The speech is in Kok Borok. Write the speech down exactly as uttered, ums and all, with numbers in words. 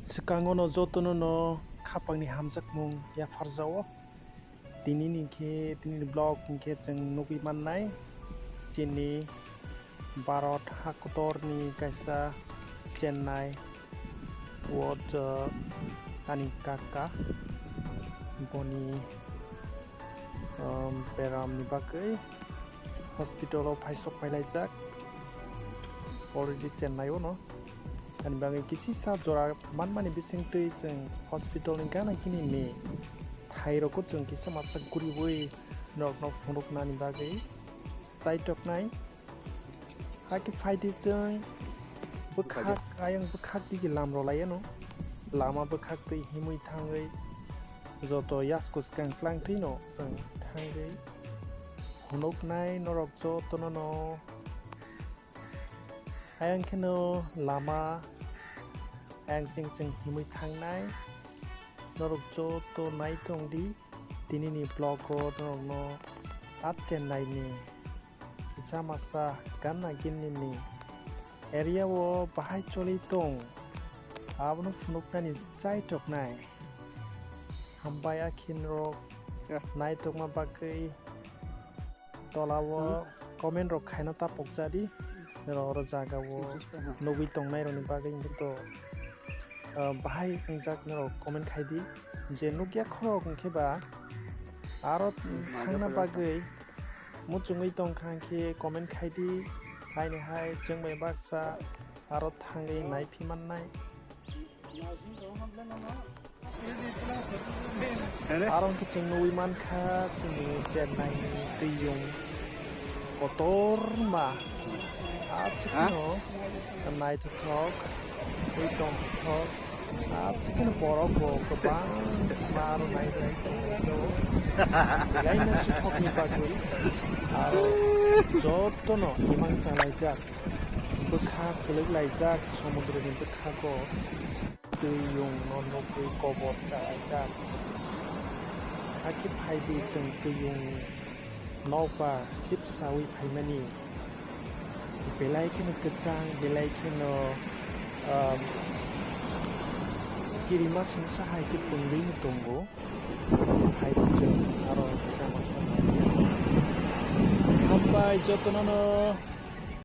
Swkango no jotono no khapangni hamjakmung yapharjao. Tini ni khe, tini ni vlog hwnkhe chwng nugwi mannai chini Bharat hakotorni kaisa Chennai o, uh, ani kaka boni, um, beramni bagwi hospital o phaisok phailaijak already Chennai o no. Ani bagwi kisisa jora manmani bisingtwi chwng hospital ni gana gini ni thairokgo chwng kisa masa guriwi norokno phunuknani bagwi chaitoknai. Hakhe phaidi chwng bwkhak, ayang bwkhak digi lam rwlaiano. Lama bwkhak twi himwi thangwi joto yasko swkang tlangtwino chwng thangwi phunuknai norok jotono no. Ayang kheno lama ayang ching ching himwi thangnai. Norok joto nai tong di. Tini ni vlog o norokno a Chennai ni kisa masa ganna gini ni area o bahai choli tong, abono phunuknani chaitoknai. Hambai akhin rok naitokma bagwi tola o comment rok khaina tapok jadi, norok oro jaga o nugwi tongnai rokni bagwi hwnkhe to, ah, bahai wngjak norok comment khai di, je nukya khorok hwnkhe ba aro thangna bagwi muchungwi tongkha hwnkhe comment khai di, haini hai chwng bai baksa aro thangwi naiphi mannai. Aro hwnkhe chwng nugwi mankha chini Chennai ni twiyung kotorma. Ah, chikno naithothok, twi tongthok. Ah, chikno borok bo kwbangma aro nai nai tonglaijao. Yaino chithokni bagwi aro jotono imang chalaijak. Bwkha kwlwk laijak, somudroni bwkhago twiyungno nugwi kobor chalaijak. Hakhe phaidi chwng twiyung nokbar sipsaui phaimani. Belai kheno kwchang, belai kheno, um, kirima singsa hai khe pungwi tongo. Phaidi chwng aro sama sama. Hambai jotono no.